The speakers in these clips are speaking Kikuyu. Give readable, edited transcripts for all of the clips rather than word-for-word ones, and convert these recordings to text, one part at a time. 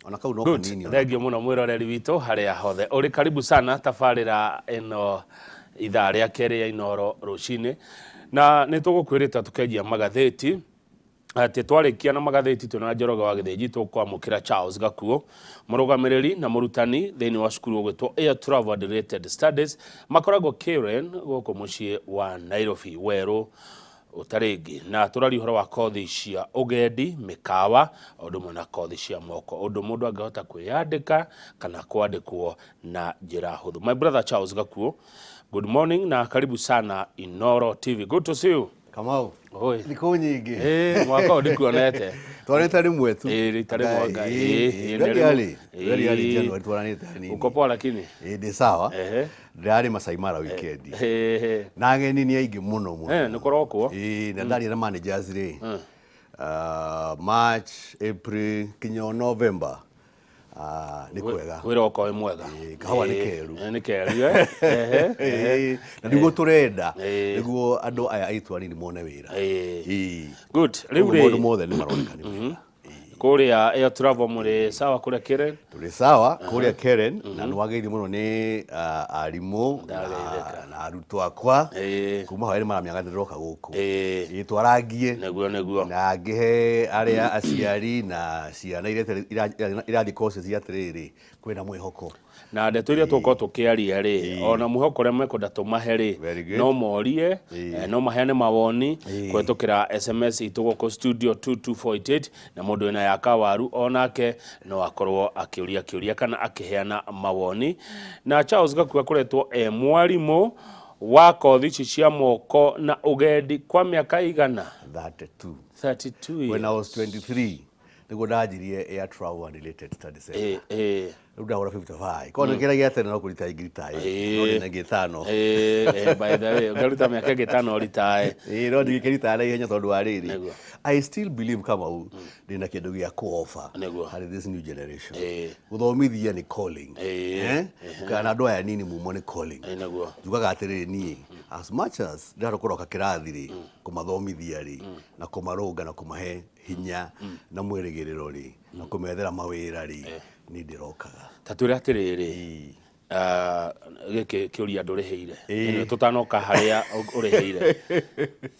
Ona kau no Good. kanini ona. Thengiũ mũno mwĩroreri witũ harĩa hothe ũrĩ, karibu sana tabarĩra ĩno ithaa rĩa kerĩ ya Inoro rũcinĩ, na nĩ tũgũkwĩrĩte tũkenjia magathĩti atĩ twarĩkia na magathĩti twĩna Njoroge wa Gĩthĩnji tũkwamũkĩra Charles Gakuo, mũrũgamĩrĩri na mũrutani thĩinĩ wa cukuru ũgwĩtwo Air Travel and Related Studies, makoragwo Karen gũkũ mũciĩ wa Nairobi werũ ũtarĩ ĩngĩ, na tũraria ũhoro wa kothi cia ũgendi, mĩkawa, o ũndũ ũmwe na kothi cia moko, ũndũ mũndũ angĩhota kwĩyandĩka kana kwandĩkwo na njĩra hũthũ. My brother Charles Gakuo, good morning na karibu sana Inoro TV. Good to see you. Kamau. Oi. Thikũ nyingĩ. Ĩĩ, mwaka ũyũ ndikuonete. Twaranĩte rĩmwe tu. Ĩĩ, rita rĩmwe anga. Ĩĩ, Ĩĩ, very nĩ rĩmwe. early. Very early Ĩĩ. January twaranĩte hanini. Uko poa lakini? Ĩĩ, ndĩ sawa. Ehe. Ndĩrarĩ Masai Mara weekend. Ehe. Na ageni nĩ aingĩ mũno mũno. Eh, nĩ kũrokwo. Ĩĩ, na ndaria na managers rĩ. March, April, kinya o November. Ah, nĩ kwega. Wĩra ũkorwo wĩ mwega. Ĩĩ, kahũa nĩ keru. Ĩĩ, nĩ keru eh? Ehe, ehe. Ĩĩ, na nĩguo tũrenda Ĩĩ. nĩguo andũ aya aitũ anini mone wĩra. Ĩĩ. Ĩĩ. Good. Rĩu Koguo maũndũ rĩ mothe nĩ maroneka nĩ mega. Kũrĩa Air Travel mũrĩ sawa kũrĩa Karen? Tũrĩ sawa kũrĩa Karen, na nĩ wageithio mũno nĩ arimũ Ndageithĩka. Na arutwo akwa. Ĩĩ. Kuma hau nĩ maramenya ndĩroka gũkũ. Ĩĩ. Ĩĩ, twarangie Nĩguo. Na ngĩhe arĩa aciari na ciana iria irathiĩ courses atĩrĩrĩ, kwĩna mwĩhoko. Na ndeto iria tũgũkorwo tũkĩaria rĩ, ona mwĩhoko ũrĩa mekwenda tũmahe rĩ, Very good. no morie, no maheane mawoni kũhetũkĩra SMS itũ gũkũ studio 22488, na mũndũ wĩna ya kawaru onake no akorwo akĩũria kĩũria kana akĩheana mawoni. Na Charles Gakua akoretwo e mwarimũ wa kothi ici cia moko na ũgendi kwa mĩaka igana? 32. 32 When I years. was 23 nĩguo ndanjirie Air Travel and Related Studies Center. Rĩu ndahũra 55, korwo nĩ kĩragia tene no kũrita ingĩrita ĩ, no ndĩna ĩngĩ ĩtano. Ĩĩ, by the way, ũngĩruta mĩaka ĩngĩ ĩtano ũritae. Ĩĩ, no ndingĩkĩrita na ihenya tondũ wa rĩrĩ, Nĩguo. I still believe, Kamau, ndĩna kĩndũ gĩa kũ-offer Nĩguo. harĩ this new generation. Gũthomithia nĩ calling. Eh? Kana andũ aya anini mumo nĩ calling. Nĩguo. Njugaga atĩrĩrĩ, niĩ as much as ndĩrahota kũroka kĩrathi rĩ, kũmathomithia rĩ, na kũmarũnga na kũmahe hinya na mwĩrĩgĩrĩro rĩ, na kũmethera mawĩra rĩ, niĩ ndĩrokaga. Ta twĩre atĩrĩrĩ, gĩkĩ kĩũria ndũrĩhĩire. Ĩno tũtanoka harĩa ũrĩhĩire,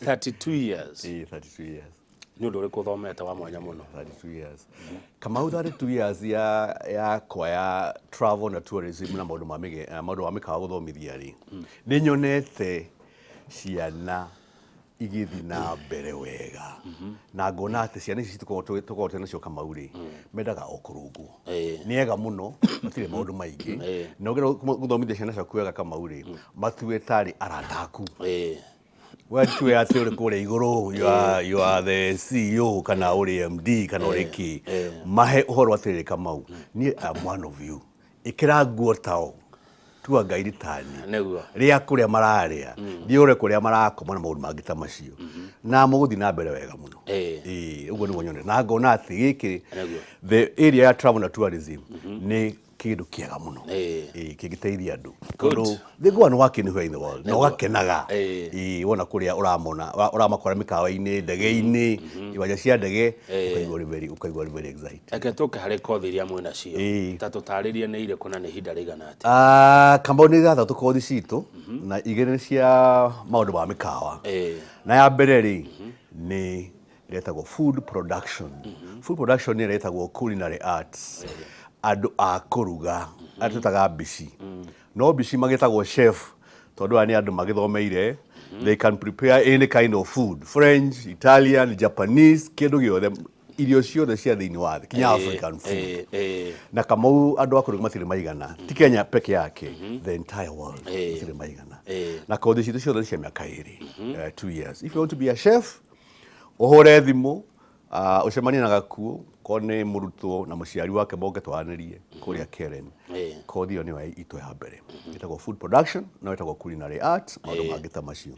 32 years. Ĩĩ, 32 years. Nĩ ũndũ ũrĩkũ ũthomete wa mwanya mũno? 32 years, Kamau, 32 years ya yakwa ya travel na tourism na maũndũ ma maũndũ ma mĩkawa gũthomithia rĩ, nĩ nyonete ciana igĩthiĩ na mbere wega, na ngona atĩ ciana ici tũkoragwo twĩ nacio, Kamau, rĩ, mendaga o kũrũngwo. Nĩ ega mũno, matirĩ maũndũ maingĩ. Na ũngĩenda gũthomithia ciana ciaku wega, Kamau, rĩ, matue tarĩ arata aku. We tue atĩ ũrĩ kũrĩa igũrũ, you are the CEO kana ũrĩ MD kana ũrĩ kĩ, mahe ũhoro atĩrĩrĩ, Kamau, niĩ am one of you, ĩkĩra nguo tao, tua ngai ritani rĩa kũrĩa mararĩa, thiĩ ũre kũrĩa marakoma na maũndũ mangĩ ta macio, na mũgũthiĩ na mbere wega mũno. Ĩĩ, ũguo nĩguo nyonete, na ngona atĩ gĩkĩ, the area ya travel na tourism, nĩ kĩndũ kĩega mũno. Ĩĩ, kĩngĩteithia andũ tondũ they go and work anywhere in the world na ũgakenaga. Ĩĩ, wona kũrĩa ũramona ũramakora mĩkawa-inĩ, ndege-inĩ, iwanja cia ndege, ũkaigua ũrĩ very excited. Reke tũke harĩ kothi iria mwĩ nacio. Ta tũtarĩrie nĩ irĩkũ na nĩ ihinda rĩigana atĩa? Ah, Kamau, nĩ ithathatũ kothi citũ, na igĩrĩ nĩ cia maũndũ ma mĩkawa. Na ya mbere rĩ, nĩ ĩretagwo food production. Food production nĩ ĩretagwo culinary arts, andũ a kũruga arĩa twĩtaga mbici, no mbici magĩtagwo chef tondũ aya nĩ andũ magĩthomeire. They can prepare any kind of food, French, Italian, Japanese, kĩndũ gĩothe, irio ciothe cia thĩinĩ wa thĩ, kinya African food. Na Kamau, andũ a kũruga matirĩ maigana, ti Kenya peke yake, the entire world matirĩ maigana. Na kothi citũ ciothe nĩ cia mĩaka 2, 2 years. If you want to be a chef, ũhũre thimũ, ũcemanie na Gakuo, korwo nĩ mũrutwo na mũciari wake, moke twaranĩrie kũrĩa Karen. Kothi ĩyo nĩyo itũ ya mbere, ĩtagwo food production, no ĩtagwo culinary arts, maũndũ mangĩ ta macio.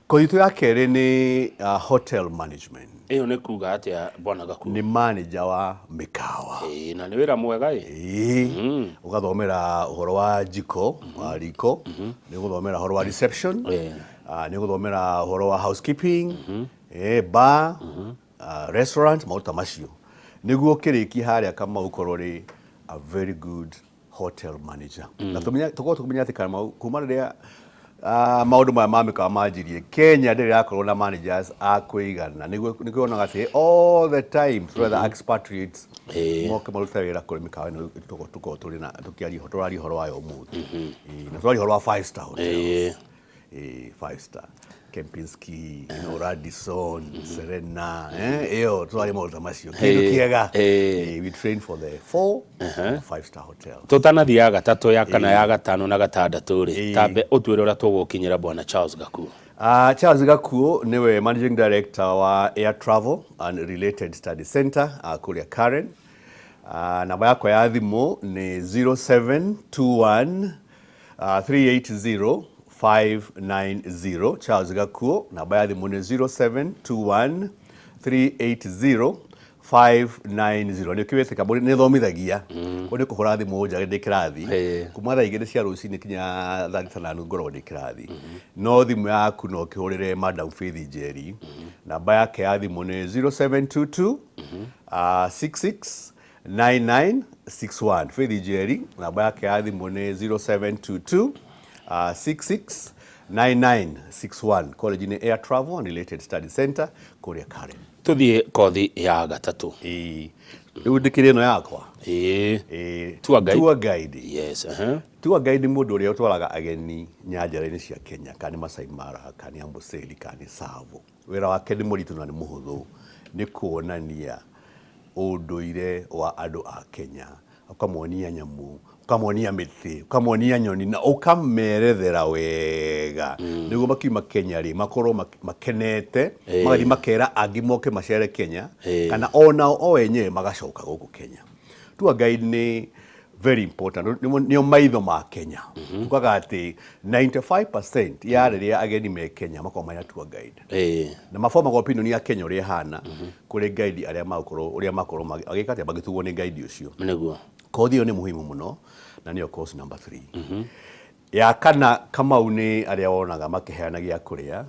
Kothi itũ ya kerĩ nĩ hotel management. Ĩyo nĩ kuga atĩa, bwana Gakuo? Nĩ manager wa mĩkawa. Ĩĩ, na nĩ wĩra mwega ĩ. Ĩĩ, ũgathomera ũhoro wa jiko, wa riko, nĩ ũgũthomera ũhoro wa reception, nĩ ũgũthomera ũhoro wa housekeeping, bar, restaurant, maũndũ ta macio. Nĩguo ũkĩrĩkia harĩa Kamau ũkorwo ũrĩ a very good hotel manager. Na tũkorwo tũkĩmenya atĩ Kamau kuma rĩrĩa maũndũ maya ma mĩkawa manjirie, Kenya ndĩrĩ ĩrakorwo na managers a kũigana. Nĩguo nĩkĩo wonaga atĩ all the time tũretha expatriates moke marute wĩra kũrĩ mĩkawa ĩno tũkorwo tũrĩ na tũkĩaria tũraria ũhoro wayo ũmũthĩ. Na tũraria ũhoro wa five star hotels. 5 star Kempinski, you know, Radisson, Serena, ĩyo tũraria maũndũ ta macio kĩndũ kĩega. We train for the 4 and 5 star hotel. Tũtanathiĩ ya gatatũ, ya kana, ya gatano na gatandatũ rĩ, tambe ũtwĩre ũrĩa tũgũkinyĩra bwana Charles Gakuo. Charles Gakuo nĩwe managing director wa Air Travel and Related Study Center kũrĩa Karen. Namba yakwa ya thimũ nĩ 0721 380 590. Charles Gakuo, namba ya thimũ nĩ 0721 380 590. Nĩ ũkĩwĩte kambuni nĩ thomithagia kũu, nĩ kũhũra thimũ njage ndĩ kĩrathi kuma thaa 2 cia rũcinĩ kinya thaa 6:30 ngoragwo ndĩ kĩrathi. No thimũ yaku no ũkĩhũrĩre Madam Faith Njeri, namba yake ya thimũ nĩ 0722 66 9961. Faith Njeri, namba yake ya thimũ nĩ 0722 66 9961, college nĩ Air Travel and Related Study Center kũrĩa Karen. Tũthiĩ kothi ya gatatũ. Ĩĩ, rĩu ndĩkĩrĩ ĩno yakwa. Ĩĩ. Tour guide. Tour guide. Yes. Tour guide nĩ mũndũ ũrĩa ũtwaraga ageni nyanjara-inĩ cia Kenya, kana nĩ Masai Mara, kana nĩ Amboseli, kana nĩ Tsavo. Wĩra wake nĩ mũritũ na nĩ mũhũthũ, nĩ kuonania ũndũire wa andũ a Kenya, ũkamonia nyamũ, ũkamonia mĩtĩ, ũkamonia nyoni na ũkamerethera wega nĩguo makiuma Kenya rĩ makorwo makenete, magathiĩ makera angĩ moke macere Kenya, kana onao o enyewe magacoka gũkũ Kenya. Tour guide nĩ very important, nĩo maitho ma Kenya. Tugaga atĩ 95% ya rĩrĩa ageni me Kenya makoragwo mena tour guide na mabomaga opinion ya Kenya ũrĩa ĩhana kũrĩ guide arĩa magũkorwo ũrĩa makorwo magĩka atĩa magĩtugwo nĩ guide ũcio. Kothi ĩyo nĩ muhimu mũno na nĩyo course number 3. Ya kana, Kamau, nĩ arĩa wonaga makĩheana gĩa kũrĩa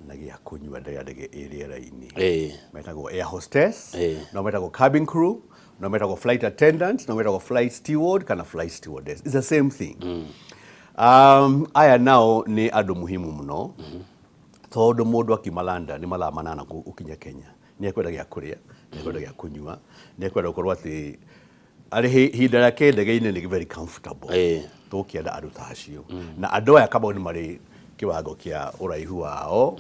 na gĩa kũnyua rĩrĩa ndege ĩ rĩera-inĩ. Metagwo air hostess, no metagwo cabin crew, no metagwo flight attendant, no metagwo flight steward kana flight stewardess. It's the same thing. Aya nao nĩ andũ muhimu mũno tondũ mũndũ akiuma London nĩ mathaa 8 gũkinya Kenya, nĩ ekwenda gĩa kũrĩa, nĩ ekwenda gĩa kũnyua, nĩ ekwenda gũkorwo atĩ arĩ ihinda rĩake ndege-inĩ nĩ very comfortable. Tũkĩenda andũ ta acio, na andũ aya Kamau nĩ marĩ kĩwango kĩa ũraihu wao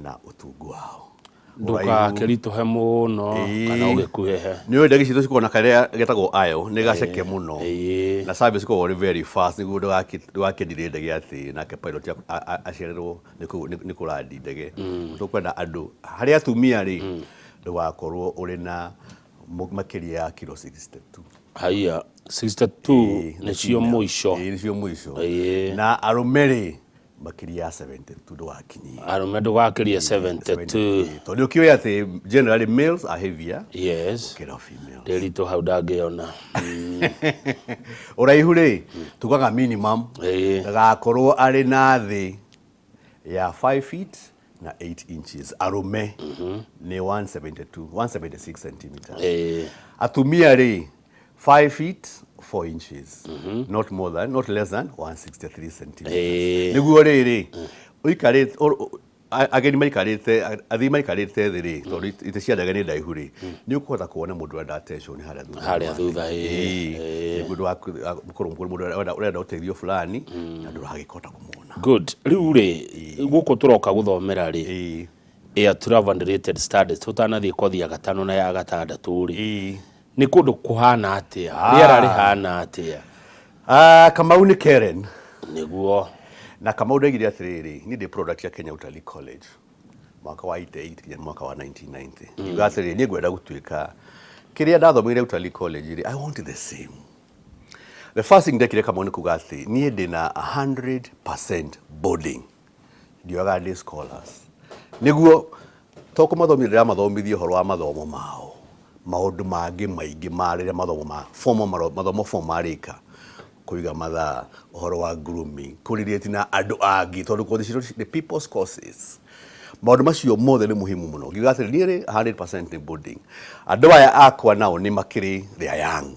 na ũtungu wao. Ndũgakĩritũhe mũno kana ũgĩkuhĩhe. Nĩ ũĩ ndege citũ cikoragwo na karĩa getagwo ayo nĩ gaceke mũno na service ikoragwo ĩrĩ very fast nĩguo ndũgakĩndire ndege atĩ nake pilot acererwo nĩ kũrandi ndege. Tũkwenda andũ harĩ atumia rĩ, ndũgakorwo ũrĩ na makĩria ya kiro 62. Haiya, 62 nĩcio mũico. Ĩĩ, nĩcio mũico. Na arũme rĩ, makĩria ya 72 ndũgakinyie. Arũme ndũgakĩrie 72. Tondũ ũkĩũĩ atĩ generally males are heavier gũkĩra females. Ndĩritũ hau ndangĩona. Ũraihu rĩ, tugaga minimum ndagakorwo arĩ na thĩ ya 5 feet na 8 inches. Arũme nĩ 172, 176 centimeters. Atumia rĩ, 5 feet 4 inches, not more than, not less than 163 centimeters. Nĩguo rĩrĩ ũikarĩte ageni maikarĩte, athii maikarĩte thĩ rĩ, tondũ itĩ cia ndege nĩ ndaihu rĩ, nĩ ũkũhota kuona mũndũ ũrenda attention harĩa thutha. Harĩa thutha. Nĩguo ndũgakorwo mũndũ ũrenda ũteithio fulani na ndũragĩkota kũmuona. Good. Rĩu rĩ, gũkũ tũroka gũthomera rĩ, air travel and related studies, tũtanathiĩ kothi ya gatano na ya gatandatũ rĩ, nĩ kũndũ kũhana atĩa? Rĩera rĩhana atĩa? Kamau, nĩ Karen. Na Kamau ndaigire atĩrĩrĩ, niĩ ndĩ product ya Kenya Utalii College mwaka wa 88 nginya mwaka wa 1990. Ngiuga atĩrĩrĩ, niĩ ngwenda gũtuĩka kĩrĩa ndathomeire Utalii College rĩ, I want the same. The first thing ndekire, Kamau, nĩ kuga atĩ niĩ ndĩna 100% boarding, ndioyaga day scholars, nĩguo to kũmathomithia ndĩramathomithia ũhoro wa mathomo mao, maũndũ mangĩ maingĩ ma rĩrĩa mathomo ma formal, mathomo formal marĩka, kũiga mathaa, ũhoro wa grooming, kũrelate na andũ angĩ, tondũ kothi citũ the people's courses. Maũndũ macio mothe nĩ muhimu mũno. Ngiuga atĩrĩ, niĩ rĩ 100% nĩ boarding. Andũ aya akwa nao nĩ makĩrĩ, they are young,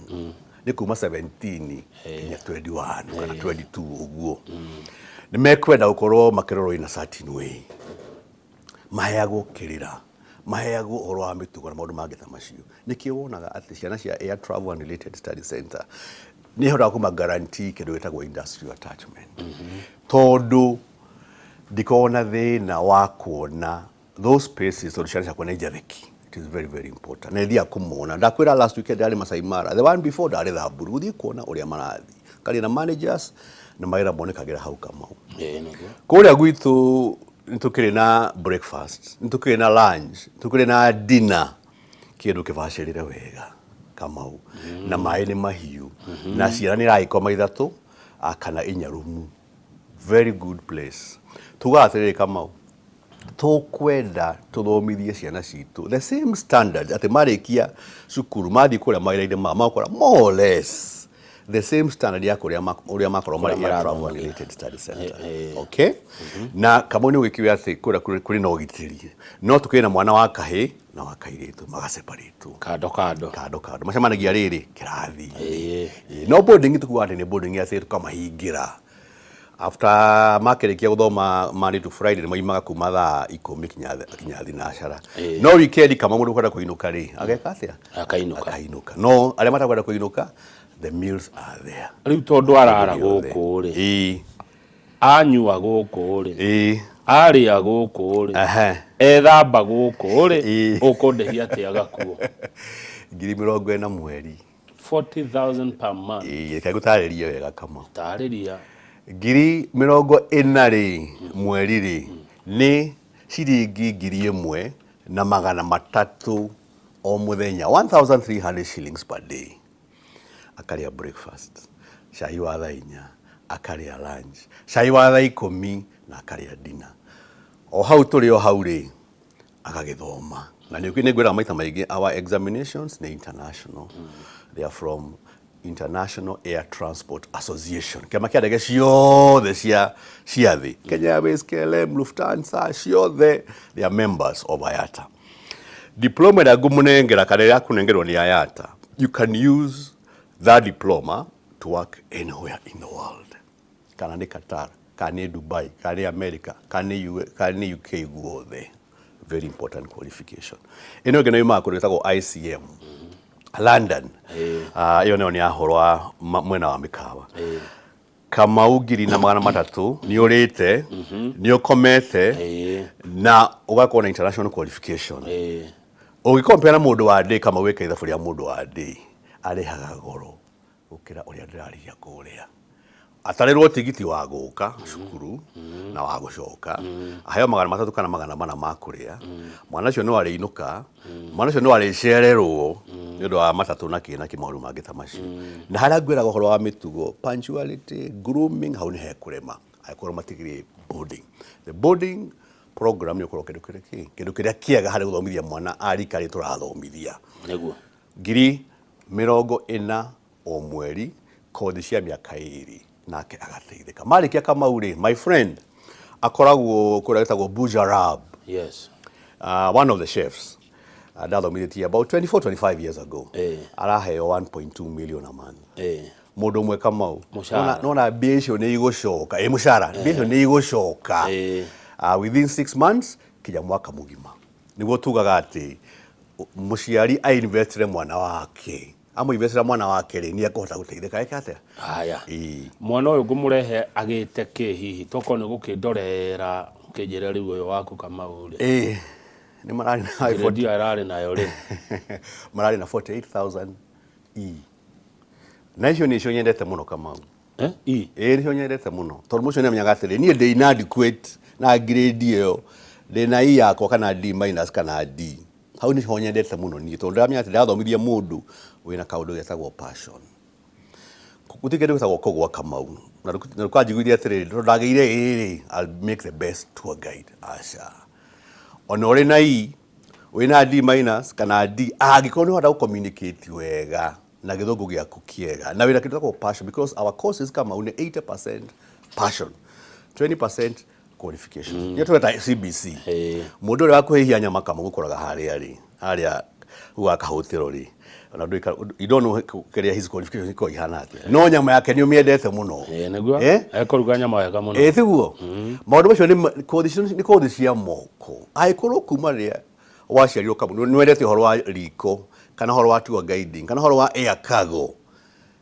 nĩ kuma 17 nginya 21 kana 22 ũguo. Nĩ mekwenda gũkorwo makĩrorwo in a certain way, maheagwo kĩrĩra, maheagwo ũhoro wa mĩtugo na maũndũ mangĩ ta macio. Nĩkĩo wonaga atĩ ciana cia Air Travel and Related Study Center nĩ ihotaga kũma guarantee kĩndũ gĩtagwo industrial attachment, tondũ ndikoragwo na thĩna wa kuona those spaces, tondũ ciana ciakwa nĩ njathĩki. It is very very important na ithiaga kũmona. Ndakwĩra, last weekend ndarĩ Masai Mara, the one before ndarĩ Thamburu, gũthiĩ kuona ũrĩa marathiĩ karia na managers na mawĩra monekagĩra hau, Kamau. Ĩĩ, nĩguo. Kũrĩa gwitũ nĩ tũkĩrĩ na breakfast, nĩ tũkĩrĩ na lunch, tũkĩrĩ na dinner, kĩndũ kĩbacĩrĩre wega, Kamau, na maĩ nĩ mahiũ na ciana nĩ iragĩkoma ithatũ kana inya rumu. Very good place. Tugaga atĩrĩrĩ, Kamau, tũkwenda tũthomithie ciana citũ the same standards, atĩ marĩkia cukuru mathiĩ kũrĩa mawĩra-inĩ mao magakora more or less the same standard ya kũrĩa ũrĩa makorwo marĩ Air Travel and Related Study Center. Okay, na Kamau, nĩ ũgĩkiuga atĩ kũrĩa kũrĩ na ũgitĩri, no tũkĩrĩ na mwana wa kahĩ na wa kairĩtu magaseparatwo. Kando kando. Kando kando, macemanagia rĩrĩ kĩrathi. Ĩĩ, no boarding tukuga atĩ nĩ boarding atĩ tũkamahingĩra after makĩrĩkia gũthoma Monday to Friday, nĩ maimaga kuma thaa 10 kinya thinacara. No weekend kama mũndũ kwenda kũinũka rĩ, ageka atĩa? Akainũka. Akainũka. No arĩa matakwenda kũinũka, the meals are there. Rĩu tondũ arara gũkũ rĩ, anyua gũkũ rĩ, arĩa gũkũ rĩ, ethamba gũkũ rĩ, ũkũndĩhia atĩa gakuo? 40,000 mweri. 40,000 per month? Ĩĩ, reke ngũtarĩrie wega, Kamau. Tarĩria. 40,000 rĩ, mweri rĩ, nĩ ciringi 1,300 o mũthenya, 1300 shillings per day. Akarĩa breakfast, cai wa thaa 4, akarĩa lunch, cai wa thaa 10, na akarĩa dinner. O hau tũrĩ, o hau rĩ, agagĩthoma. Na nĩ ngwĩraga maita maingĩ, our examinations nĩ international. They are from International Air Transport Association, kĩama kĩa ndege ciothe cia thĩ, Kenya Airways, KLM, Lufthansa, ciothe they are members of IATA. Diploma ĩrĩa ngũmũnengera kana ĩrĩa akũnengerwo nĩ IATA, you can use that diploma to work anywhere in the world, kana nĩ Qatar, kana nĩ Dubai, kana nĩ America, kana nĩ kana nĩ UK, guothe. Very important qualification. Ĩno ĩngĩ nĩ yumaga kũndũ gwĩtagwo ICM London. Ĩyo nayo nĩ ya ũhoro wa mwena wa mĩkawa. Kamau, 1,300 nĩ ũrĩte, nĩ ũkomete, na ũgakorwo na international qualification. Ũgĩkompea na mũndũ wa ndĩ, Kamau, wĩka ithabu rĩa mũndũ wa ndĩ, arĩhaga goro gũkĩra ũrĩa ndĩrarĩhia kũrĩa. Atarĩrwo tigiti wa gũka cukuru na wa gũcoka, aheo 300 kana 400 ma kũrĩa. Mwana ũcio no arĩinũka, mwana ũcio no arĩcererwo nĩ ũndũ wa matatũ na kĩ na kĩ, maũndũ mangĩ ta macio. Na harĩa ngwĩraga ũhoro wa mĩtugo, punctuality, grooming, hau nĩ hekũrema angĩkorwo matigĩrĩ boarding. The boarding program nĩ ũkorwo kĩndũ kĩrĩa kĩndũ kĩrĩa kĩega harĩ gũthomithia mwana a rika rĩ tũrathomithia. 40,000 o mweri, kothi cia mĩaka 2, nake agateithĩka. Marĩkia, Kamau rĩ, my friend akoragwo kũrĩa gĩtagwo Burj Arab. One of the chefs ndathomithĩtie about 24 25 years ago, araheo 1.2 million a month. Mũndũ ũmwe, Kamau. Mũcara. Nona mbia icio nĩ igũcoka, ĩ mũcara, mbia icio nĩ igũcoka within 6 months kinya mwaka mũgima. Nĩguo tugaga atĩ mũciari ainvestire mwana wake, amũinvestira mwana wake rĩ, nĩ ekũhota gũteithĩka eke atĩa? Haya. Ĩĩ. Mwana ũyũ ngũmũrehe agĩte kĩ hihi? Tokorwo nĩ gũkĩndorera ũkĩnjĩra rĩu ũyũ waku Kamau rĩ, Ĩĩ, nĩ mararĩ na grade ĩyo ararĩ nayo rĩ. Mararĩ na 48,000 E, na icio nĩcio nyendete mũno, Kamau. Eh? E. Ĩĩ, nĩcio nyendete mũno, tondũ mũcio nĩamenyaga atĩrĩ, niĩ ndĩ inadequate na grade ĩyo, ndĩna E yakwa kana D minus kana D. Hau nĩho nyendete mũno niĩ, tondũ ndĩramenya atĩ ndĩrathomithia mũndũ wĩna kaũndũ getagwo passion. Gũtirĩ kĩndũ gĩtagwo kũgwa, Kamau, na ndũkanjiguithie atĩrĩrĩ, tondũ ndagĩire ĩ rĩ, I'll make the best tour guide. Aca, ona ũrĩ na E, wĩna D minus kana D, angĩkorwo nĩ ũhota gũ-communicate wega na gĩthũngũ gĩaku kĩega na wĩna kĩndũ gĩtagwo passion, because our courses, Kamau, nĩ 80% passion, 20% Qualification nĩ tweta CBC. Mũndũ ũrĩa wa kũhĩhia nyama kamũgũkoraga harĩa rĩ, harĩa wa kahũtĩro rĩ, ona ndũĩ, you don't know kĩrĩa his qualification ikoragwo ihana atĩa, no nyama yake nĩ ũmĩendete mũno. Ĩĩ, nĩguo. Eh? Ekũruga nyama wega mũno. Ĩ tiguo maũndũ macio nĩ kothi icio nĩ kothi cia moko. Angĩkorwo kuma rĩrĩa waciarirwo kamũ nĩ wendete ũhoro wa riko, kana ũhoro wa tour guiding, kana ũhoro wa air cargo,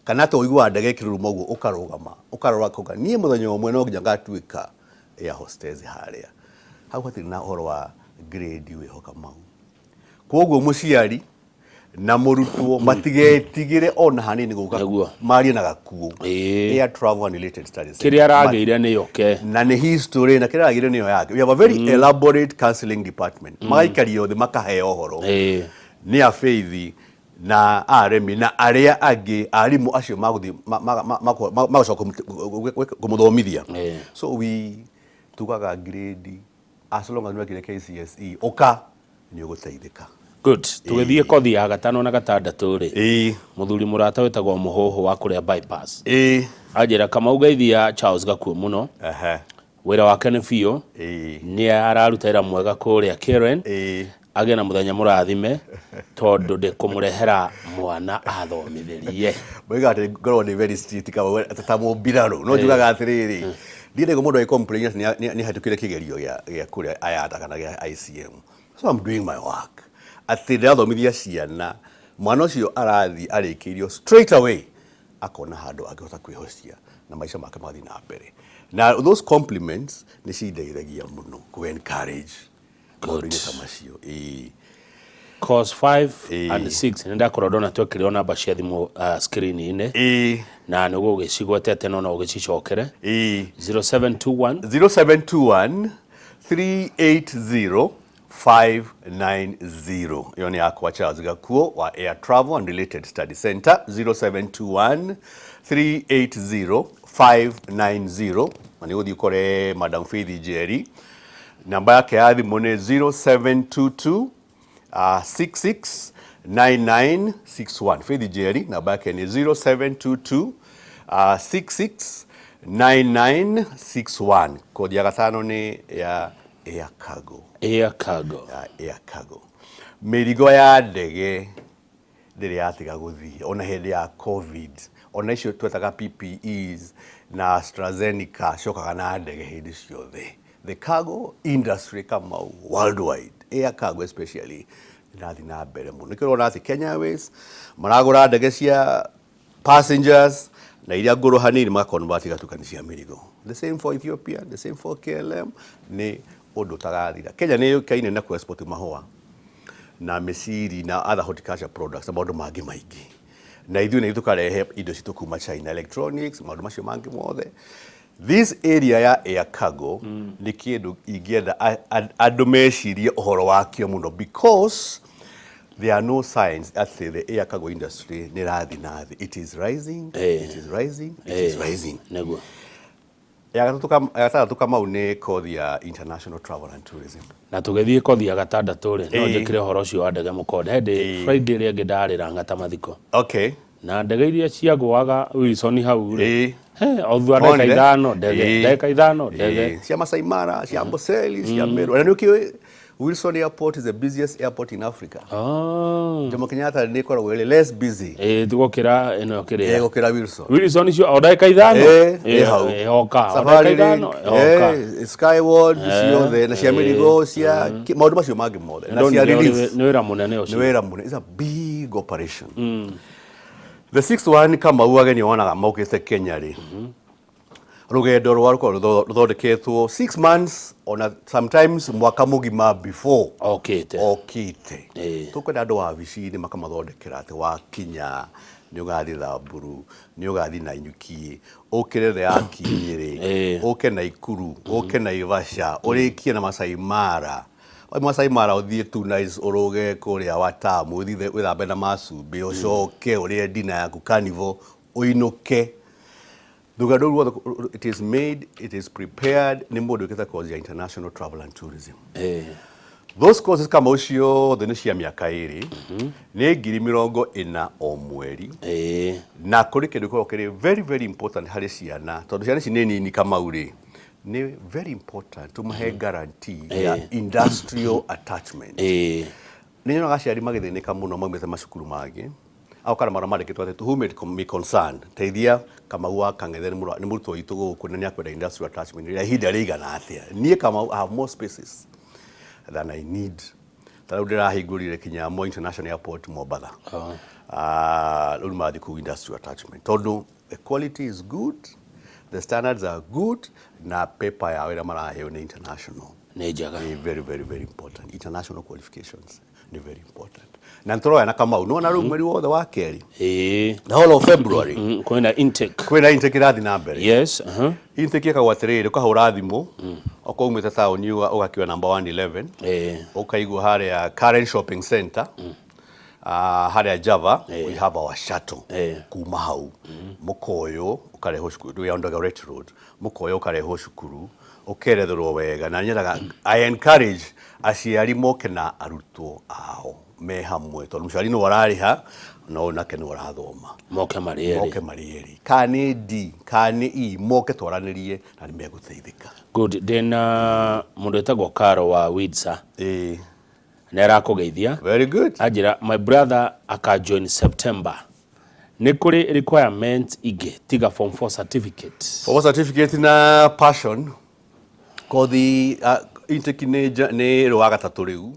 kana atĩ ũiguaga ndege ĩkĩruruma ũguo ũkarũgama ũkarora ũkauga, niĩ mũthenya ũmwe no nginya ngatuĩka air hostess harĩa hau. Hatirĩ na ũhoro wa grade wĩho, Kamau. Koguo mũciari na mũrutwo matigetigĩre ona hanini gũka marie na Gakuo Air Travel and Related Studies. Kĩrĩa aragĩire nĩ yoke. Na nĩ history na kĩrĩa aragĩire nĩyo yake. We have a very elaborate counseling department. Magaikario thĩ, makaheo ũhoro nĩ a Faith na aremi na arĩa angĩ, arimũ acio magũthiĩ magũcoka kũmũthomithia. So we tugaga grade, as long as nĩwekire KCSE, ũka, nĩ ũgũteithĩka. Good. Tũgĩthiĩ kothi ya gatano na gatandatũ rĩ, mũthuri mũrata wĩtagwo Mũhũhũ wa kũrĩa Bypass anjĩra, "Kamau, geithia Charles Gakuo mũno. Wĩra wake nĩ biũ. Nĩ araruta wĩra mwega kũrĩa Karen. Agĩe na mũthenya mũrathime, tondũ ndĩkũmũrehera mwana athomithĩrie." Moigaga atĩ ngoragwo ndĩ very strict ta mũmbirarũ, no njugaga atĩrĩrĩ, ndiendagwo mũndũ agĩ complain atĩ nĩ ahetũkire kĩgerio gĩa kũrĩa IATA kana gĩa ICM. So I'm doing my work, atĩ ndĩrathomithia ciana, mwana ũcio arathiĩ arĩkĩirio straight away akona handũ angĩhota kwĩhocia na maica make magathiĩ na mbere. Na those compliments nĩ cindeithagia mũno kũ encourage maũndũ-inĩ ta macio, ĩĩ. Course 5 and 6, nĩ ndakorwo ndona twekĩrĩrwo namba cia thimũ screen-inĩ na nĩ ũgũgĩcigwetete, no ũgĩcicokere. 0721. 0721 380 590. Ĩyo nĩ yakwa, Charles Gakuo wa Air Travel and Related Study Center, 0721 380 590. Na nĩ ũgũthiĩ ũkore Madam Faith Njeri, namba yake ya thimũ nĩ 0722 669961. Faith Njeri, namba yake nĩ 0722 669961. Kothi ya gatano nĩ ya air cargo. Air cargo. Ya air cargo, mĩrigo ya ndege ndĩrĩ yatiga gũthiĩ ona hĩndĩ ya COVID. Ona icio twetaga PPEs na AstraZeneca ciokaga na ndege hĩndĩ ciothe. The cargo industry, Kamau, worldwide, air cargo especially, ĩrathiĩ na mbere mũno. Nĩkĩo ũrona atĩ Kenya Airways maragũra ndege cia passengers na iria ngũrũ hanini magaconvert igatuĩka nĩ cia mĩrigo. The same for Ethiopia, the same for KLM. Nĩ ũndũ ũtagathira. Kenya nĩ yũĩkaine na kũ export mahũa na mĩciri na other horticulture products na maũndũ mangĩ maingĩ, na ithuĩ nĩ tũkarehe indo citũ kuma China, electronics, maũndũ macio mangĩ mothe. This area ya air cargo nĩ kĩndũ ingĩenda andũ mecirie ũhoro wakĩo mũno, because there are no signs atĩ the air cargo industry nĩ ĩrathiĩ na thĩ. It is rising. It is rising, it is rising. Ya gatatũ ya gatandatũ, Kamau, nĩ kothi ya international travel and tourism. Na tũgĩthiĩ kothi ya gatandatũ rĩ, no njĩkĩre ũhoro ũcio wa ndege mũkonde. Hĩndĩ Friday ĩrĩa ĩngĩ ndarĩ Lang'ata mathiko na ndege iria ciagũaga Wilson hau rĩ, he, o thutha ndagĩka Wonire? 5 ndege, ndagĩka 5 ndege. Cia Masai Mara, cia Amboseli, cia Meru. Na nĩ ũkĩũĩ Wilson Airport is the busiest airport in Africa? Jomo Kenyatta nĩ ĩkoragwo ĩrĩ less busy. Ĩĩ, tũgũkĩra ĩno kĩrĩa Gũkĩra Wilson. Wilson icio o ndagĩka 5. Ĩ hau. Ĩhoka o ndagĩka Safari 5 Link, ĩhoka. Skyward ciothe na cia mĩrigo, cia maũndũ macio mangĩ mothe na cia relief. Nĩ wĩra mũnene Nĩ ũcio. Wĩra mũnene. It's a big operation. The sixth one, Kamau, ageni wonaga maũkĩte Kenya rĩ, rũgendo rwa rũkoragwo rũthondeketwo 6 months, ona sometimes mwaka mũgima before okĩte. Okĩte. Tũkwenda andũ wabici-inĩ makamathondekera atĩ wakinya nĩ ũgathiĩ Thamburu, nĩ ũgathiĩ Nanyuki, ũkĩre Thayaki Nyĩrĩ, ũke Naikuru, ũke Naivasha, ũrĩkie na Masai Mara. Wauma Masai Mara ũthiĩ 2 nights, ũrũge kũrĩa Watamu, ũthiĩ wĩthambe na macumbĩ, ũcoke ũrĩe dinner yaku Carnival, ũinũke. Rũgendo rũu ruothe, it is made, it is prepared nĩ mũndũ wĩkĩte course ya international travel and tourism. Those courses kama ciothe nĩ cia mĩaka 2, nĩ 40,000 o mweri. Na kũrĩ kĩndũ gĩkoragwo kĩrĩ very very important harĩ ciana, tondũ ciana ici nĩ nini, Kamau rĩ, Nĩ very important tũmahe guarantee ya industrial attachment. Nĩ nyonaga aciari magĩthĩnĩka mũno maumĩte macukuru mangĩ au kana marĩa mandĩkĩtwo atĩ to whom it may concern, teithia Kamau wa Kang'ethe, nĩ mũrutwo witũ gũkũ na nĩ akwenda industrial attachment rĩa ihinda rĩigana atĩa. Niĩ Kamau, I have more spaces than I need. Ta rĩu ndĩrahingũrire kinya Moi International Airport Mombatha. Ah, rĩu marathiĩ kũu industrial attachment tondũ the quality is good, the standards are good, na paper yao ĩrĩa maraheo nĩ international. Nĩ njega. Nĩ very very very important. International qualifications nĩ very important na nĩtũroya na Kamau nĩwona rĩu mweri wothe wa kerĩ, the whole of February, Kwĩna intake. Kwĩna intake ĩrathiĩ na mbere. Intake ĩkagwo atĩrĩrĩ, ũkahũra thimũ okorwo umĩte taũni, ũgakĩoya namba 111, ũkaigwo harĩa Karen Shopping Center, harĩa Java. We have our shuttle. Kuma hau mũkoyo ũkarehwo cukuru. We are on Dagoretti Road. Mũkoyo ũkarehwo cukuru, ũkeretherwo wega, na nyendaga, I encourage aciari moke na arutwo ao me hamwe, tondũ mũciari nĩwe ũrarĩha no nake nĩwe ũrathoma. Moke marĩ erĩ. Moke marĩ erĩ, kana nĩ D kana nĩ E, moke twaranĩrie na nĩ megũteithĩka. Good. Ndĩna mũndũ wĩtagwo Karo wa Windsor. Nĩ arakũgeithia. Very good. Anjĩra, "My brother aka join September, nĩ kũrĩ requirement ingĩ tiga form 4 certificate?" Form certificate na passion. Kothi intake nĩ wa gatatũ rĩu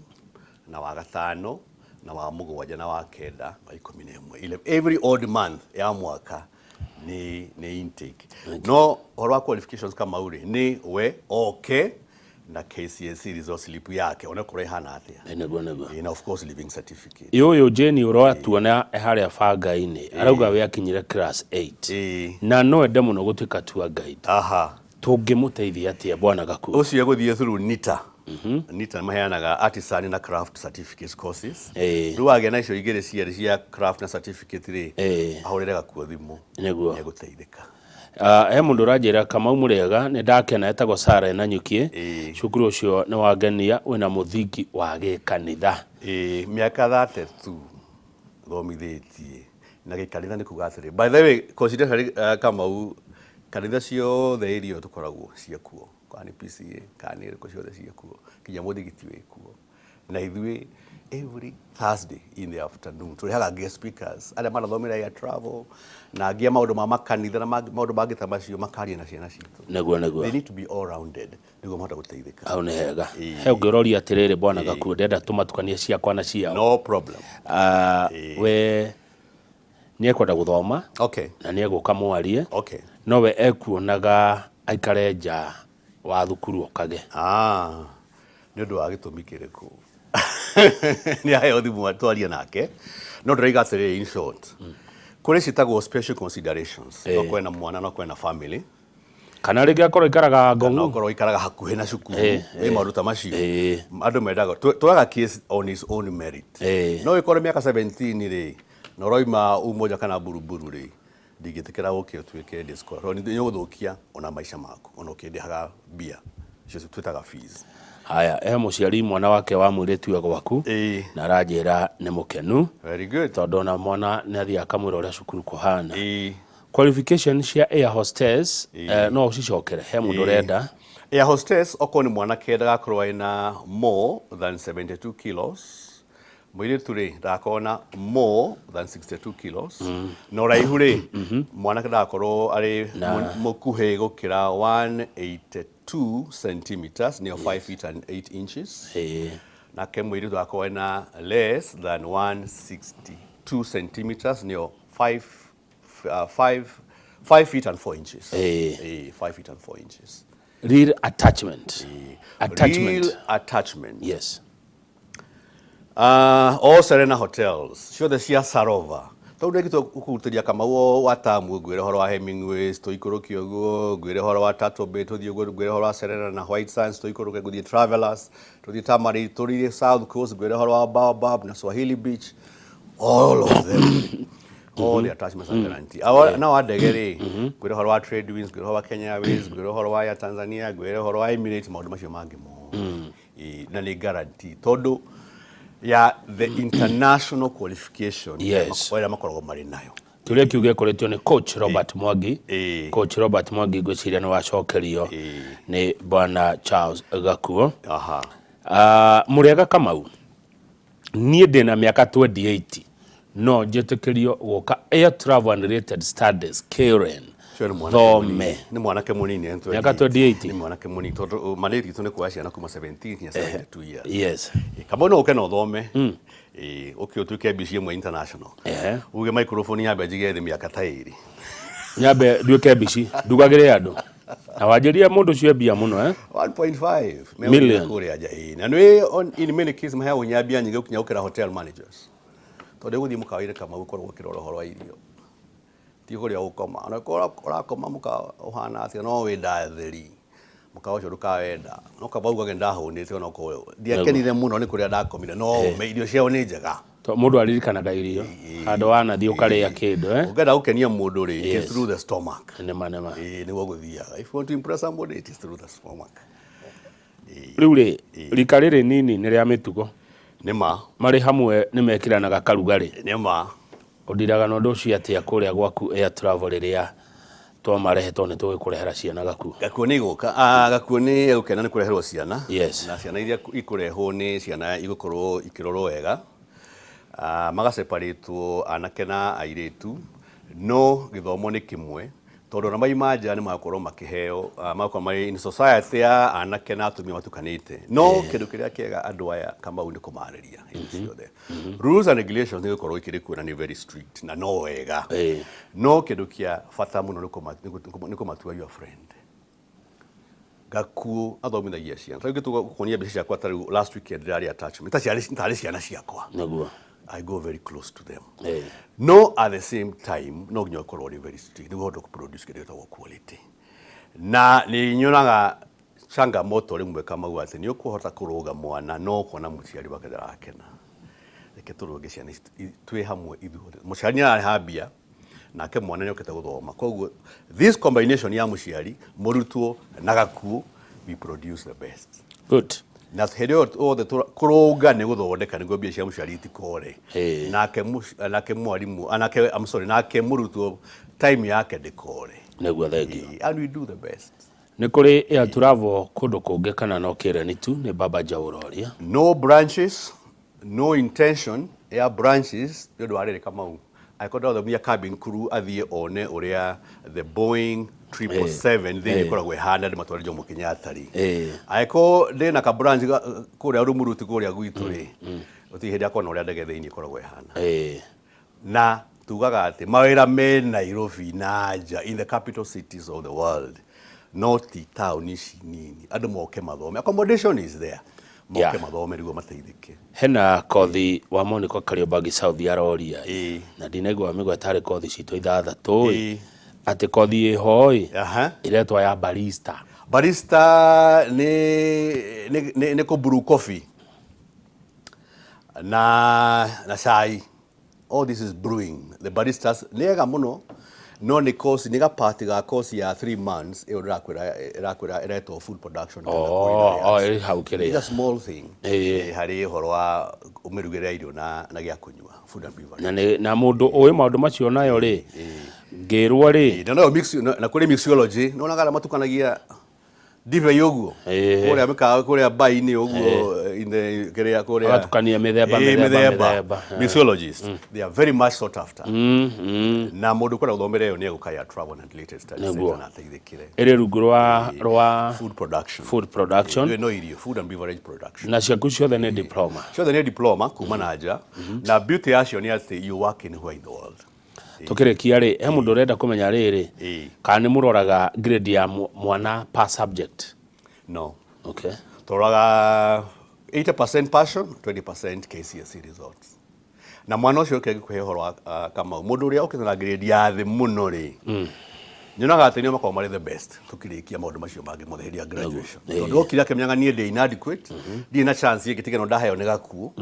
na wa gatano na wa mũgwanja na wa kenda, wa 11. Every odd month ya mwaka nĩ intake. No ũhoro wa qualifications, Kamau rĩ, nĩ we oke na KCSE result slip yake, onakorwo ĩhana atĩa. Nĩguo nĩguo. Na of course leaving certificate. Ũyũ Jane ũratuona harĩa banga-inĩ arauga we akinyire class 8 na no ende mũno gũtuĩka tour guide. Tũngĩmũteithia atĩa, bwana Gakuo? Ũcio egũthiĩ through NITA. NITA maheanaga artisan na craft certificate courses. Rĩu wagĩa na icio igĩrĩ cierĩ cia craft na certificate rĩ, ahũrĩre Gakuo thimũ. Nĩegũteithĩka. He mũndũ ũranjĩra, "Kamau mũrĩega, nĩ ndakena." Etagwo Sara na Nyuki. Cukuru ũcio nĩ wangenia, wĩna mũthingi wa gĩkanitha. Ĩĩ, mĩaka 32 thomithĩtie na gĩkanitha nĩ kuga atĩrĩ, by the way, consider, Kamau, kanitha ciothe iria tũkoragwo ciekuo, kana nĩ PCA kana nĩ ĩrĩkũ, ciothe ciekuo, nginya mũthigiti wĩkuo. Na ithuĩ every Thursday in the afternoon tũrehaga guest speakers arĩa marathomera air travel na angĩ a maũndũ ma makanitha na maũndũ mangĩ ta macio, makaria na ciana citũ. Nĩguo nĩguo. They need to be all rounded nĩguo mahote gũteithĩka. Hau nĩ hega. He ũngĩ ũroria atĩrĩrĩ, bwana Gakuo, ndĩrenda tũmatukanie ciakwa na ciao. No problem. Ah, we nĩ ekwenda gũthoma na nĩ egũka mwarie, no we ekuonaga aikare nja wa thukuru okage. Ah, nĩ ũndũ wa gĩtũmi kĩrĩkũ? Nĩ aheo thimũ twarie nake, no ndĩraiga atĩrĩrĩ, in short, kũrĩ ciĩtagwo special considerations. No kwena mwana, no kwena family, kana rĩngĩ akorwo ikaraga kana Ngong'u. Okorwo ikaraga hakuhĩ na cukuru, ĩ maũndũ ta macio. Andũ mendaga tũraga case on his own merit. No ĩkorwo mĩaka 17 rĩ, na ũroima Umoja kana Buruburu rĩ, ndingĩtĩkĩra ũke ũtuĩke day scholar, tondũ nĩ ũgũthũkia ona maica maku, ona ũkĩndĩhaga mbia icio twĩtaga fees. Haya, he mũciari mwana wake wa mũirĩtu e gwaku na aranjĩra nĩ mũkenu Very good. tondũ ona mwana nĩ athiaga akamwĩra ũrĩa cukuru kũhana. Qualification cia air hostess, no ũcicokere? He mũndũ ũrenda. Air hostess, okorwo nĩ mwanake ndagakorwo ena more than 72 kilos, mũirĩtu rĩ ndagakorwo na more than 62 kilos, na ũraihu rĩ, mwanake ndagakorwo arĩ mũkuhĩ gũkĩra 182 centimeters, nĩyo 5 feet and 8 inches, nake mũirĩtu ndagakorwo ena less than 162 centimeters, nĩyo 5 feet and 4 inches. 5 feet and 4 inches. Real attachment, attachment. Real attachment. Yes. All Serena Hotels ciothe cia Sarova, tondũ ndagĩtwo kũrutĩria Kamau wa tamu, ngwĩre ũhoro wa Hemingways tũikũrũke ũguo, ngwĩre ũhoro wa Turtle Bay tũthiĩ ũguo, ngwĩre ũhoro wa Serena na White Sands tũikũrũke, ngũthiĩ Travelers, tũthiĩ Tamari, tũthiĩ South Coast, ngwĩre ũhoro wa Baobab na Swahili Beach. All of them, all the attachments are guaranteed. Nao wa ndege rĩ, ngwĩre ũhoro wa Trade Winds, ngwĩre ũhoro wa Kenya Airways, ngwĩre ũhoro wa Air Tanzania, ngwĩre ũhoro wa Emirates, maũndũ macio mangĩ mothe. Ĩĩ, na nĩ guarantee tondũ ya the international qualification ĩrĩa makoragwo marĩ nayo. Kĩũria kĩu gĩkũrĩtio nĩ Coach Robert Mwangi. Coach Robert Mwangi, ngwĩciria nĩ wacokerio nĩ Bwana Charles Gakuo. Mũrĩega Kamau, niĩ ndĩna mĩaka 28, no njĩtĩkĩrio gũka Air Travel and Related Studies Karen Ũcio nĩ mwanake thome? Mũnini. Nĩ mwanake mũnini, eh, Mĩaka 28. Nĩ mwanake mũnini tondũ mandate itũ nĩ kuoya ciana kuma 17 nginya 72 years. Kamau, no ũke na ũthome. Ĩĩ, ũke ũtuĩke mbici ĩmwe international. Uge microphone yambe njige thĩ mĩaka ta 2. Nyambe nduĩke mbici ndugagĩre andũ na wanjĩrie mũndũ ũcio mbia mũno, eh? 1.5 Million. Kũrĩa nja, ĩĩ. Na nĩ in many cases maheagwo nginya mbia nyingĩ gũkinya gũkĩra hotel managers. Tondũ ũgũthiĩ mũkawa-inĩ Kamau ũkorwo ũkĩrora ũhoro wa irio. Ti kũrĩa ũgũkoma. Ona korwo ũrakoma mũkawa ũhana atĩa, no wĩ ndatheri. Mũkawa ũcio ndũkawenda. No kaba ugage ndahũnĩte, onokorwo ndiakenire mũno nĩ kũrĩa ndakomire, no irio ciao nĩ njega. To mũndũ aririkanaga irio handũ wanathiĩ ũkarĩa kĩndũ, eh? Ũngĩenda gũkenia mũndũ rĩ, it is through the stomach. Nĩma nĩma. Ĩĩ, nĩguo gũthiaga. If you want to impress somebody, it is through the stomach. Rĩu rĩ, rika rĩrĩ nini nĩ rĩa mĩtugo. Nĩ ma. Marĩ hamwe nĩ mekĩranaga karugarĩ. Nĩ ma. Ũndiraga na ũndũ ũcio atĩa kũrĩa gwaku Air Travel rĩrĩa twamarehe, tondũ nĩ tũgĩkũrehera ciana, Gakuo? Gakuo nĩ igũka. Ah, Gakuo nĩ egũkena nĩ kũreherwo ciana. Na ciana iria ikũrehwo nĩ ciana igũkorwo ikĩrorwo wega. Ah, magaseparatwo anake na airĩtu, no gĩthomo nĩ kĩmwe, tondũ ona maima nja nĩ magakorwo makĩheo, magakorwo marĩ in society ya anake na atumia matukanĩte. No kĩndũ kĩrĩa kĩega andũ aya, Kamau, nĩ kũmarĩria hĩndĩ ciothe. Rules and regulations nĩ gũkorwo ikĩrĩ kuo na nĩ very strict na no wega, no kĩndũ kĩa bata mũno nĩ kũmatua your friend. Gakuo athomithagia ciana. Tarĩu ngĩtũkuonia mbica ciakwa, ta rĩu last weekend ndĩrarĩ attachment ta ciarĩ tarĩ ciana ciakwa. I go very close to them. No at the same time no nginya ũkorwo ũrĩ very strict nĩguo ũhote kũproduce kĩndũ gĩtagwo quality. Na nĩ nyonaga changamoto rĩmwe, Kamau, atĩ nĩ ũkũhota kũrũga mwana no ũkona mũciari wake ndarakena. Reke tũrũge ciana ici twĩ hamwe ithuothe. Mũciari nĩ ararĩha mbia nake mwana nĩ okĩte gũthoma, koguo this combination ya mũciari, mũrutwo na Gakuo, we produce the best. Na hĩndĩ ĩyo othe kũrũnga nĩ gũthondeka nĩguo mbia cia mũciari itikore, nake mwarimũ, nake, I'm sorry, nake mũrutwo time yake ndĩkore. Nĩguo, thank you. And we do the best. Nĩ kũrĩ Air Travel kũndũ kũngĩ kana no Kĩreni tu? Nĩ Baba Njaũroria. No branches, no intention ya branches, nĩ ũndũ wa rĩrĩ, Kamau, angĩkorwo ndĩrathomithia cabin crew athiĩ one ũrĩa the Boeing 777 thĩinĩ ĩkoragwo ĩhana, ndĩmatware Jomo Kenyatta rĩ, angĩkorwo ndĩna ka branch kũrĩa Rumuruti kũrĩa gwitũ rĩ, gũtirĩ hĩndĩ akona ũrĩa ndege thĩinĩ ĩkoragwo ĩhana. Na tugaga atĩ mawĩra me Nairobi na nja, in the capital cities of the world, no ti taũni ici nini. Andũ moke mathome, accommodation is there, moke mathome nĩguo mateithĩke. Hena kothi wa Monica Kariobangi South aroria, na ndinaigua mĩgweta harĩ kothi citũ ithathatũ ĩ, atĩ kothi ĩho ĩ ĩretwo ya barista. Barista nĩ kũ brew coffee na cai. All this is brewing. The baristas nĩ ega mũno, no nĩ course, nĩ gapart ga course ya 3 months ĩyo ndĩrakwĩra, ĩrakwĩra ĩretwo food production kana culinary Oh, arts. ĩrĩ hau kĩrĩa. It's a small thing. Harĩ ũhoro wa ũmĩrugĩre ya irio na gĩa kũnyua, food and beverage. Na mũndũ ũĩ maũndũ macio nayo rĩ, ngĩrwo rĩ Na nayo mix, na kũrĩ mixology, nĩ wonaga arĩa matukanagia ndibei ũguo kũrĩa mĩkawa, kũrĩa bar-inĩ ũguo, in the kĩrĩa kũrĩa. Magatukania mĩthemba, mĩthemba, mĩthemba. Mixologists, they are very much sought after, na mũndũ ũkwenda gũthomera ĩyo nĩ egũka ya Travel and Related Studies Center na ateithĩkĩre. Ĩrĩ rungu rwa Food production. Food production. Ĩyo no irio, food and beverage production. Na ciaku ciothe nĩ diploma? Ciothe nĩ diploma kuma na nja, na beauty yacio nĩ atĩ you work anywhere in the world. Tũkĩrĩkia rĩ, he mũndũ ũrenda kũmenya rĩrĩ, kana nĩ mũroraga grade ya mwana per subject? No. Tũroraga 80% passion, 20% KCSE results. Na mwana ũcio ũke ngĩkũhe ũhoro wa Kamau, mũndũ ũrĩa ũkĩte na grade ya thĩ mũno rĩ, nyonaga atĩ nĩo makoragwo marĩ the best tũkĩrĩkia maũndũ macio mangĩ mothe hĩndĩ ya graduation, tondũ okire akĩmenyaga niĩ ndĩ inadequate, ndirĩ na chance ĩngĩ tiga ĩno ndaheo nĩ Gakuo.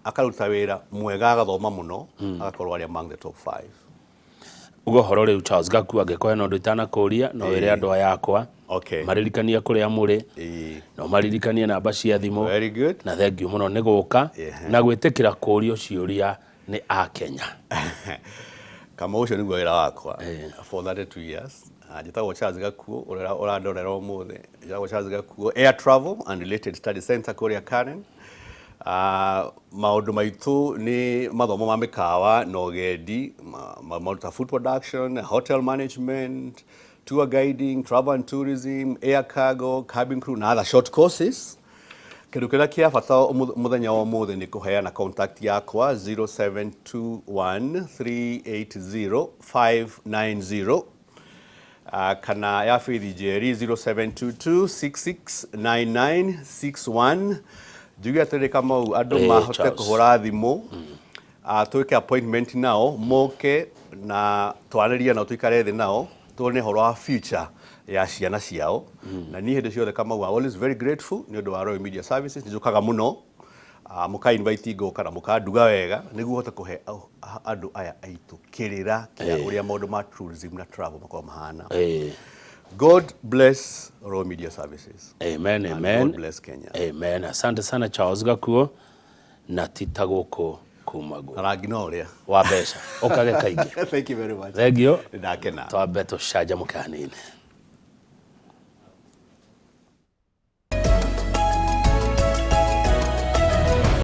Akaruta wĩra mwega, agathoma mũno, agakorwo arĩ among the top five. Uga ũhoro rĩu, Charles Gakuo, angĩkorwo hena ũndũ itanakũria, no wĩre andũ aya akwa, maririkanie kũrĩa mũrĩ, no maririkanie namba cia thimũ. Very good. Na thengiũ mũno nĩ gũka na gwĩtĩkĩra kũũrio ciũria nĩ Akenya. Kamau, ũcio nĩguo wĩra wakwa for 32 years. Njĩtagwo Charles Gakuo, ũrĩa ũrandorera ũmũthĩ. Njĩtagwo Charles Gakuo, Air Travel and Related Study Center kũrĩa Karen. Maũndũ maitũ nĩ mathomo ma mĩkawa na ũgendi, maũndũ ta food production, hotel management, tour guiding, travel and tourism, air cargo, cabin crew na other short courses. Kĩndũ kĩrĩa kĩa bata mũthenya wa ũmũthĩ nĩ kũheana contact yakwa, 0721380590, kana ya Faith Njeri, 0722669961. Njuge atĩrĩrĩ Kamau, andũ mahote Charles. kũhũra thimũ, twĩke appointment nao, moke na twarĩrie nao, tũikare thĩ nao, tuone ũhoro wa future ya ciana ciao. Na niĩ hĩndĩ ciothe Kamau, I'm always very grateful nĩ ũndũ wa Royal Media Services. Nĩ njũkaga mũno, mũka invite ngoka na mũkanduga wega nĩguo hote kũhe andũ aya aitũ kĩrĩra kĩa ũrĩa maũndũ ma tourism na travel makoragwo mahana. God bless Royal Media Services. Amen, And amen. God bless Kenya. Amen. Asante sana Charles Gakuo, na tita gũkũ kumagwo Na rangi no ũrĩa wa mbeca ũkage kaingĩ. Thank you very much. Thengio. Ndakena. Twambe tũcanjamũke hanini.